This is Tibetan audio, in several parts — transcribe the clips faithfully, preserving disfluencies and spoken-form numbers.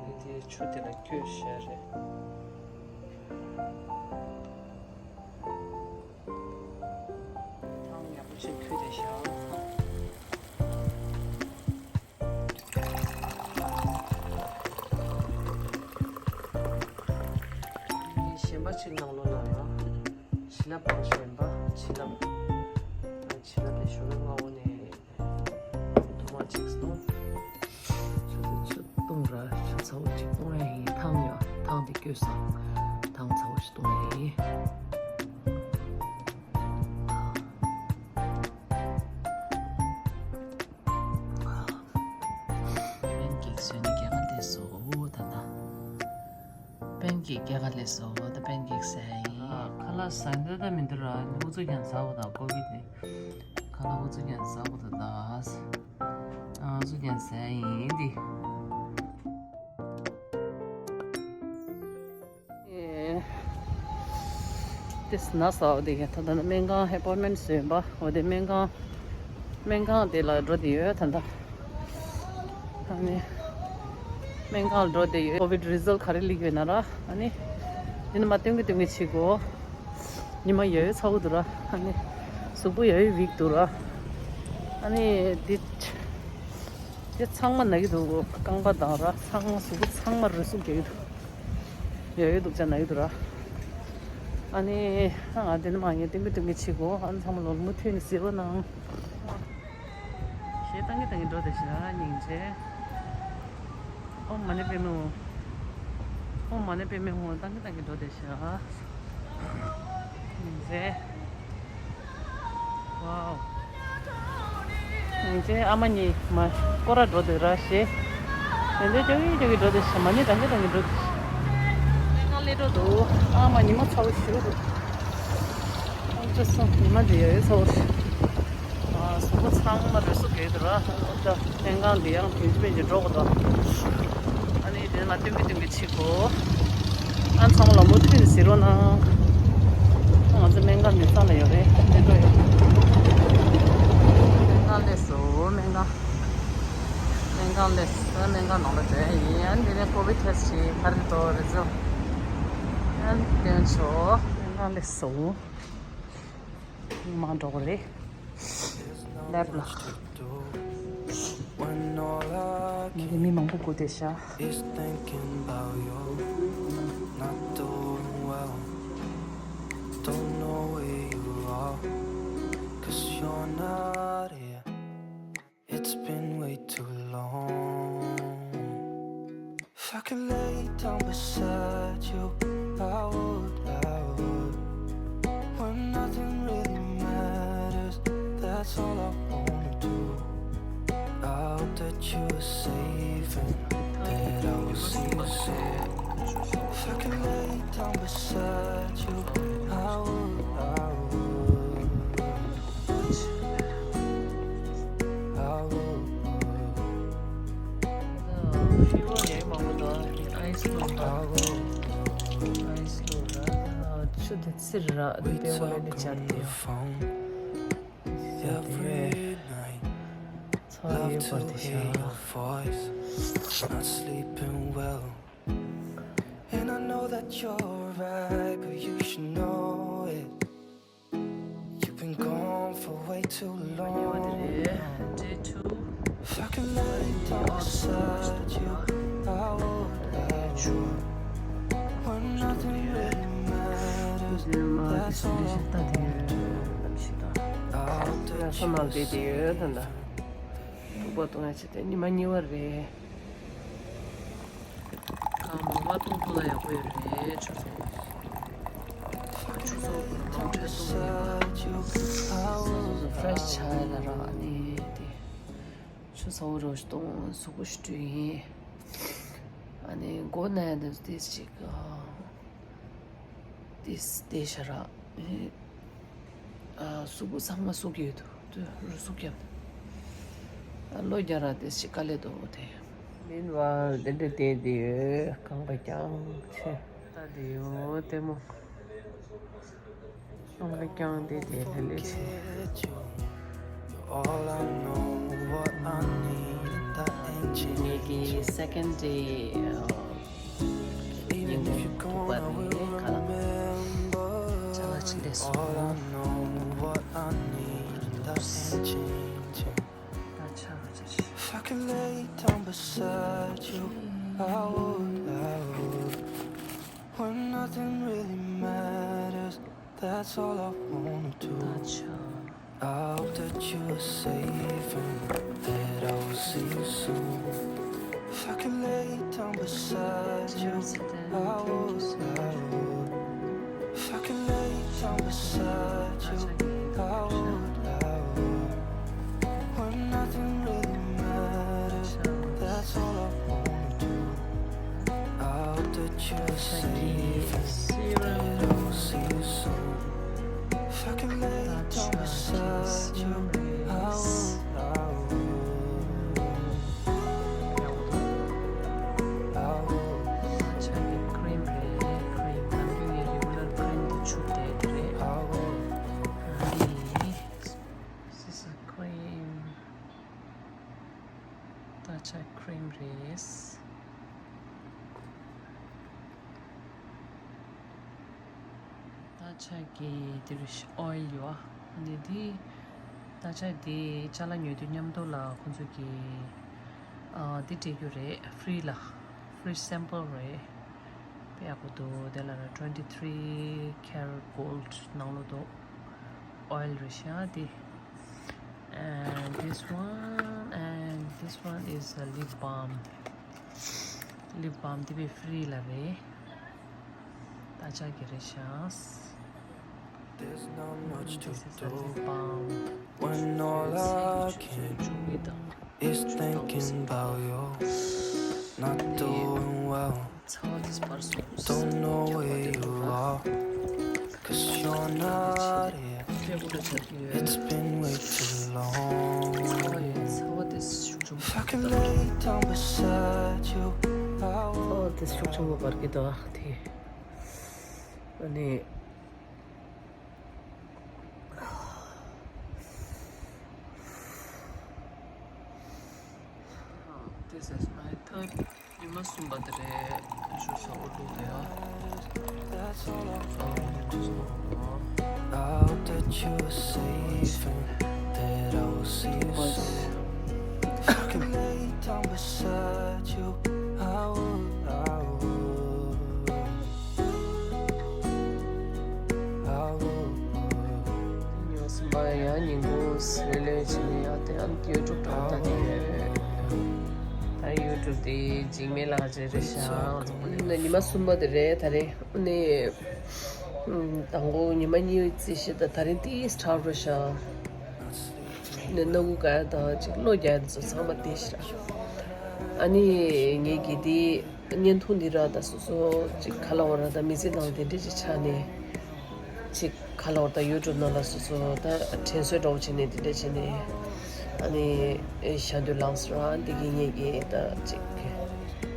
འདི་དེ་ཆུ་དེ་ལ་བསྐྱོད་བཞག་རེད། ཐང་ཡག་པོ་ཅིག་ཕུལ་ཏེ་བཞག་གཞན་པ་ཅིག་ནང་ལོགས་ལ་ཡང་བྱིན་རླབས་དང་གཞན་པ་བྱིན་རླབས། བྱིན་རླབས་དེ་ཞུ་ན་སྔ་བོ་ནས་ཐུ་མ་ཅིག་སྟོང་། ཆུ་ཚོད་ཆུ་བཏུང་ར་ཆུ་ཚ་བོ་ཅིག་བཏུང་ཡ་ཡིན། ཐང་ཡོད། ཐང་དེ་བསྐྱོད་སོང་། ཐང་ཚ་བོ་ཞིག་བཏུང་ཡ་ཡིན། པན་ཀེག་བཟོས་ནས་སྐྱེལ་ག་སླེབས་སོང་། ད་ལྟ་པན་ཀེག་སྐྱེལ་ག་སླེབས་སོང་། ད་པན་ཀེག་ཟ་ཡ་ཡིན། ཁ་ལག་ཟ་འདོད་ད་མི་འདུག་ར། ཨུ་ཚུགས་ཀྱང་ཟ་དགོས་ད། ཀོ་བིད་ནི་ཁ་ལག་ཨུ་ཚུགས་ཀྱང་ཟ་དགོས་ད། ད་ཨུ་ཚུགས་ཀྱང་ཟ་ཡ་ཡིན་འདི། ཨེ། དེ་ན་ཟ་བ་དེ་ཡ་ད་ལྟ་ན་སྨན་ཁང་ཨེ་པོན་མེན་བཟོས་པ་འོ་དེ་སྨན་ཁང་། སྨན་ཁང་དེ་ལ་འགྲོ་དེ་ཡོད་ད་ལྟ། ཨ་ནི། སྨན་ཁང་ལ་འགྲོ་དེ་ཡོད། ཀོ་བིད་རི་ཛལ་ག་རེ་སླེབས་ཡོད་ན་ར། ཨ་ནི། འདི་ནི་མ་སྟོན་གི་སྟོན་གི་བྱེད་དགོས། ཉི་མ་ཡོད་ཚ་བོ་འདུག་ར། ཨ་ནི། གཟུགས་པོ་ཡོད་བིག་འདུག་ར། ཨ་ནི་འདི། དེ་ཚང་མ་ན་གི་འདུག་རྐང་པ་དང་ར་ཚང་མ་གཟུགས་པོ་ཚང་མ་རུས་ཟུག་རྒྱག་གི་འདུག་ཡོད་ཡོད་འདུག་ཅག་ན་གི་འདུག་ར། ཨ་ནི་ང་དེ་ནི་མ་ངས་ཏིང་གི་ཏིང་གི་བྱེད་དགོས། ཨ་ནི་ཚང་མ་ལོ་མུ་མཐུད་ནས་གཟིགས་རོགས་གནང་། ཞེས་ཏང་གི་ཏང་གི་འགྲོ་དེ་ཤ་སྙིང་རྗེ། ཨོཾ་མ་ཎི་པདྨེ་ཧཱུྃ། ཨོཾ་མ་ཎི་པདྨེ་ཧཱུྃ། ཏང་གི་ཏང་གི་འགྲོ་དེ་ཤ། སྙིང་རྗེ། ཝའོ། ཡིན་ཚེ་ཨ་མ་གཉིས་མ་སྐོར་ར་འགྲོ་འདོད་ར་ཞེས། དེ་འདྲའི་ཅོག་གི་ཅོག་གི་འགྲོ་འདོད་ཞེས་མ་ནི་དང་གི་དང་གི་འགྲོ་འདོད་ཞེས། ང་ལས་འགྲོ་འདུག་ཨ་མ་ཉི་མ་ཚ་བོ་ཞུ་འདུག་ཨ་ཅོ་སོ་ཉི་མ་འདི་ཡ་ཡོད་ཚ་བོ་ཞེས། ཨ་སོ་པོ་ཚང་མ་རེ་སུ་གས་འདུག་ར། ཨ་ད་སྨན་ཁང་འདི་ཡང་དུས་ཅི་པེ་ཅི་འགྲོ་གི་འདུག་ཨ་ནི་དེ་ལ་སྟོན་གི་སྟོན་གི་ཆི་གོ། ཨ་ཚང་མ་ལ་མུ་མཐུད་ནས་གཟིགས་རོགས་གནང་། ང་ཚོ་སྨན་ཁང་ནས་རྩ་ལ་ཡོད་རེད། དེ་འགྲོ་ཡོད། སྨན་ཁང་སླེབས་སོང་། སྨན་ཁང་། སྨན་ཁང་སླེབས་སོང་། སྨན་ཁང་ནང་ལ་འགྲོ་ཡ་ཡིན། ཨ་ནི་དེ་ནས་ཀོ་བིད་ཊེ་སི་ཊི་བྱེད་ག་རེ་འདུག་རེ་ཛལ་ཊི། ཨ་ནི་སྟོན་ཆོག་སྨན་ཁང་སླེབས་སོང་། མི་མང་འགྲོ་གི་རེད། ལེབ་ལ། ང་ཚོ་མི་མང་པོ་སྒུག་བསྡད་ཤག Is thinking about you, not doing well. Don't know where you are, 'cause you're not here. It's been way too long. If I could lay down beside you, I would, I would. When nothing really matters, that's all I wanna do. I hope that you are safe and that I will see you soon. If I could lay down beside you, I would, I would. ཕི་ཝར་ཡང་མང་པོ་འདུག་ཨའི་སི་ལོག་ཨའི་སི་ལོག་ར། ཆུ་དེ་ཚིར་ར་དེ་པེ་ཝར་དེ་ཆར་དེ་ཡང་ཚ་ཡོད་པར་དེ་ཤ། Not sleeping well. And I know that you're right, but you should know it. You've been gone for way too long. If I could lay down beside you, I would, I would. When nothing really matters, that's all I wanna do. I hope that you are safe. ཉི་མ་གཉིས་པ་རེད། གང་མང་མང་བཏུང་ཐུབ་ན་ཡག་པོ་ཡོད་རེད། ཆུ་ཚོད། ཆུ་ཚོད་མང་ཆེ་བཏུང་ཡོད་པ། ཕེ་རེ་ཤི་ཆགས་ཡ་ལ་རག་ནས་དེ། ཆུ་ཚ་བོ་རོ་ཞིག་བཏུང་གཟུགས་པོ་ཞིག་བཀྲུས་ཡིན། ཨ་ནི་མགོ་ན་ཡ་དེ་ཏིས་ཅིག་ཏིས་ཏེ་ཤ་རག་ཨ་གཟུགས་པོ་ཚང་མ་ཟུག་གི་ཡོད་འདུག་དུ་རུ་གཟུགས་ཀྱང་། ཨ་ལོ་རྒྱ་ར་དེ་ཞིག་དཀའ་ལས་འདུག་དེ། མིན་བ་དེ་འདྲ་བསྡད་དེ་ཡོད། རྐང་པ་བརྐྱངས་ཆེ། ལྟ་དེ་ཡོད་ལྟད་མོ། རྐང་པ་བརྐྱངས་བསྡད་དེ་ལྷ་ལས་ཆེ། All I know, what I need. Second day, uh, ཉིན་གུང་ཐུག་པ་རེད། ཁ་ལག་ཅ་ལག་ཅི་འདྲས་སོང་། ད་ཆ་ཅི་ཞིག If I could lay down beside you, I would, I would. When nothing really matters, that's all I wanna do. ད་ཆ I hope that you are safe and that I will see you soon. If I could lay down beside you, I would, I would. If I could lay down beside you, I would, I would. When nothing really matters, that's all I wanna do. I hope that you are safe and that I will see you soon. If I could lay down beside you, I would, I would. I would. ད་ཆ་འདི་ཁི་རིམ་རེད། ཁི་རིམ་ནམ་རྒྱུན་ངའི་རི་གུ་ལར་ཁི་རིམ་འདི་བྱུགས་བསྡད་ཀྱི་རེད། I would. This is a cream. ད་ཆ་ཁི་རིམ་རེད། ད་ཆ་གི་འདིར་ཨོ་ཡིལ་ཡོད། ནི་འདི་ད་ཆ་འདི་ཅ་ལག་ཉོ་དུས་མཉམ་དུ་ལ་ཁོང་ཚོ་གི་ཨ་འདི་སྤྲད་རྒྱུ་རེད། ཧྥི་རི་ལ། ཧྥི་རི་སེམ་པལ་རེད། དཔེ་ཡག་པོ་འདུག་དེ་ལ་ན་twenty three karat gold ནང་ལོགས་འདུག་ཨོ་ཡིལ་རེད་ཤག་འདི། And this one, and this one is a lip balm. Lip balm འདི་བས་ཧྥི་རི་ལ་རེད། ད་ཆ་གི་རེད་ཤག There's not much to This is a do lip balm. When all I can is thinking about you. Not doing well. ཚ་བ་དེ་སྤར་སོང་། Don't know where you are, 'cause you're not here. It's been way too long. ཚ་བ་དེ་ཤུགས་ཆེན་པོ། If I could lay down beside you, I would. ཚ་བ་དེ་ཤུགས་ཆེན་པོ་འབར་གྱི་འདུག་ཨ་དེ། ཨ་ནི། This is my third. ཉི་མ་གསུམ་པ་དེ་རེད། ཞུ་ས་འོ་འདུག་དེ་ཡ། I hope that you are safe and that I will see you soon. If I could lay down beside you, I would, I would. ཉི་མ་གསུམ་པ་ཡང་ཉིན་གུང་ལས་ལས་བྱས་ནས་ཡང་དེ་ཡང་ཡུ་ཊུབ་དང་ལྟ་གི་ཡོད། ད་ཡུ་ཊུབ་དེ་འཇིགས་མེད་ལགས་རྗེས་རེད་ཤག་ཉི་མ་གསུམ་པ་དེ་རེད་ད་རེད། ནི་དང་པོ་ཉི་མ་གཉིས་རྩིས་ཤིག་ད་ད་རིང་ཏིས་དྲག་རུ་ཤག་ནི་སྣ་ཁུག་ག་ཡ་དང་ཅིག་གློ་རྒྱག་ཡ་དེ་ཚོ་ཚང་མ་ཏིས་ཤག་ཨ་ནི་ངེད་ཀྱི་དེ་བརྙན་ཐུང་འདི་ར་ད་སོ་སོ་ཅིག་ཁ་ལ་འོ་ར་ད་མི་ཚེ་ནང་དེ་འདྲ་ཅིག་ཆགས་ནས་ཅིག་ཁ་ལོར་དང་ཡུ་ཊུབ་ནང་ལ་སོ་སོ་ད་དྲན་གསོ་འདྲ་བོ་བྱས་ནས་འདི་འདྲ་བྱས་ནས་ཨ་ནི་ཨེ་ཤ་འདུལ་ལངས་སོང་ར། འདི་གི་ངེད་ཀྱི་ད་ཅིག་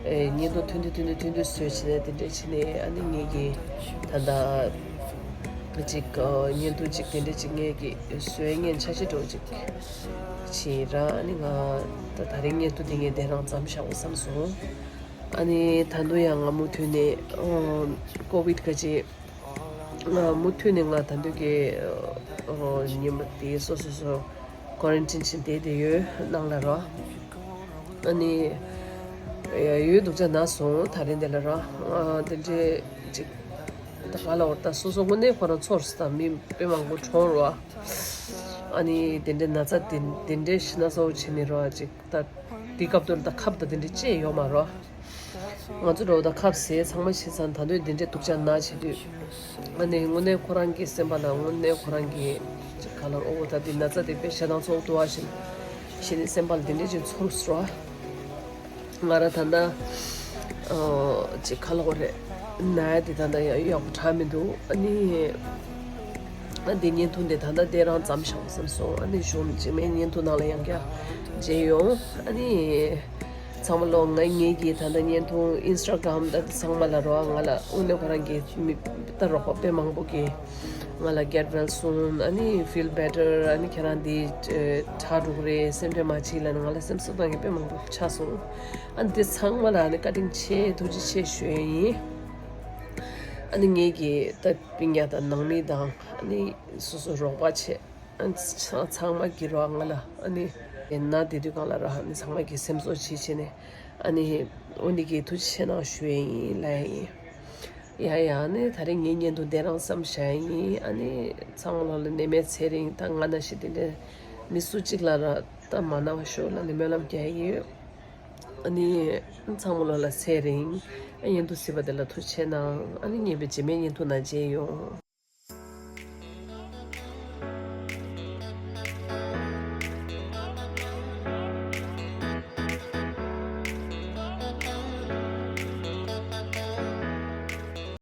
ཨེ་བརྙན་ཐུང་ཐུང་དུ་ཐུང་དུ་ཐུང་དུ་བཟོས་བྱས་ནས་འདི་འདྲ་བྱས་ནས་ཨ་ནི་ངེད་ཀྱི་ད་ད་ཅིག་ཨ་བརྙན་ཐུང་ཅིག་འདི་འདྲ་ཅིག་ངེད་ཀྱི་བཟོས་ངན་ཆ་ཤས་འདྲ་བོ་ཅིག་བྱས་ར། ཨ་ནི་ང་ད་ད་རིང་བརྙན་ཐུང་འདི་ངས་དེ་རང་མཚམས་བཞག་དགོས་བསམ་སོང་། ཨ་ནི་ད་དུང་ཡང་ང་མུ་མཐུད་ནས་ཨོ་ཀོ་ཝིད་ག་ཅི། ང་མུ་མཐུད་ནས་ང་ད་འདོད་ཀྱི་ཨོ་ཉིན་མ་དེ་སོ་སོ་སོ་ཀོ་རན་ཊིན་ཕྱིན་བསྡད་དེ་ཡོད་ནང་ལ་རོ། ཨ་ནི་ཡ་ཡོད་འདུག་ཅག་ན་སོང་ད་རིང་འདི་ལ་རོ། ཨ་དེ་འདྲའི་ཅིག་ད་ག་ལ་འོར་ད་སོ་སོ་དངོས་གནས་ཁོ་རང་ཚོར་སོང་ད་མི་དཔེ་མང་པོ་གྲོངས་རོ། ཨ་ནི་དེ་འདྲའི་ན་ཚ་དེ་དེ་འདྲའི་ཤི་ན་ཚ་བོ་བྱེད་ནི་རོ་ཅིག་ད། དེ་སྐབས་དུ་ད་ཁབ་དང་དེ་འདྲ་ཅི་ཡོད་མ་རོ། ང་ཚོ་འགྲོ་ད་ཁབ་ཟས་ཚང་མ་ཤི་ཚང་ད་དུང་དེ་འདྲ་སྡུག་ཅག་ན་བྱེད་དུས། ཨ་ནི་དངོས་གནས་ཁོ་རང་གི་སེམས་པ་ལ་དངོས་གནས་ཁོ་རང་གི་ཅིག་ག་ལ་ཨོ་ད་དེ་ན་ཚ་དེ་དཔེ་ཞེ་སྡང་ཚོགས་འདུག་བ་བཞིན་ཤི་ནི་སེམས་པ་ལ་དེ་འདྲ་ཅིག་ཚོར་སོང་ར། ང་ར་ད་ལྟ་ཨོ་ཅིག་ག་ལ་ཨོ་རེད་ན་ཡ་དེ་ད་ལྟ་ཡག་པོ་དྲག་མི་འདུག་ཨ་ནི། ཨ་འདི་བརྙན་ཐུང་དེ་ད་ལྟ་དེ་རང་མཚམས་བཞག་བསམ་སོང་། ཨ་ནི་གཞུང་རྗེས་མའི་བརྙན་ཐུང་ནང་ལ་ཡང་བསྐྱར་མཇལ་ཡོང་། ཨ་ནི་ཚང་མ་ལོ་ང་ངེད་ཀྱི་ད་ལྟ་བརྙན་ཐུང་ཨིན་སི་ཊ་གྷ་རམ་ད་ཚང་མ་ལ་རོ་ང་ལ་དངོས་གནས་ཁོ་རང་གི་མི་ད་རོགས་པ་དཔེ་མང་པོ་གི་ ང་ལ་get well soon, ཨ་ནི་feel better, ཨ་ནི་ཁྱེད་རང་འདི་ཨེ་དྲག་འགྲོ་གི་རེད། སེམས་ཁྲལ་མ་བྱེད་ལབ་ནས་ང་ལ་སེམས་གསོ་བཏང་མཁན་དཔེ་མང་པོ་ཆགས་སོང་། ཨ་ནི་འདི་ཚང་མ་ལ་ཨ་ནི་བཀའ་དྲིན་ཆེ་ཐུགས་རྗེ་ཆེ་ཞུ་ཡས་ཡིན། ཨ་ནི་ངེད་ཀྱི་ད་སྤུན་ཀྱག་དང་ནང་མི་དང་ཨ་ནི་སོ་སོ་རོགས་པ་བྱས། ཨ་ནི་ཚང་ཚང་མ་གིས་རོགས་ང་ལ་ཨ་ནི་ན་བསྡད་དུས་སྒང་ལ་ར་ཨ་ནི་ཚང་མ་གིས་སེམས་གསོ་བྱེད་བྱས་ནས་ཨ་ནི་འོ་འདི་གི་ཐུགས་རྗེ་ཆེ་གནང་ཞུ་ཡས་ཡིན་ལབ་ཡས་ཡིན། ཡ་ཡ། ཨ་ནི་ད་རེས་ངའི་བརྙན་ཐུང་དེ་རང་མཚམས་བཞག་ཡས་ཡིན། ཨ་ནི་ཚང་མ་ལོ་ལ་ནད་མེད་ཚེ་རིང་། ད་ང་ན་ཞིག་དེ་འདྲ་མི་སུ་གཅིག་ལ་ར་ད་མ་ན་བ་ཤོག་ལབ་ནས་སྨོན་ལམ་རྒྱག་ཡས་ཡོད། ཨ་ནི་ཚང་མ་ལོ་ལ་ཚེ་རིང་། ཨ་བརྙན་ཐུང་གཟིགས་པ་དེ་ལ་ཐུགས་རྗེ་ཆེ་གནང་། ཨ་ནི་ངས་པའི་རྗེས་མའི་བརྙན་ཐུང་ནང་མཇལ་ཡོང་།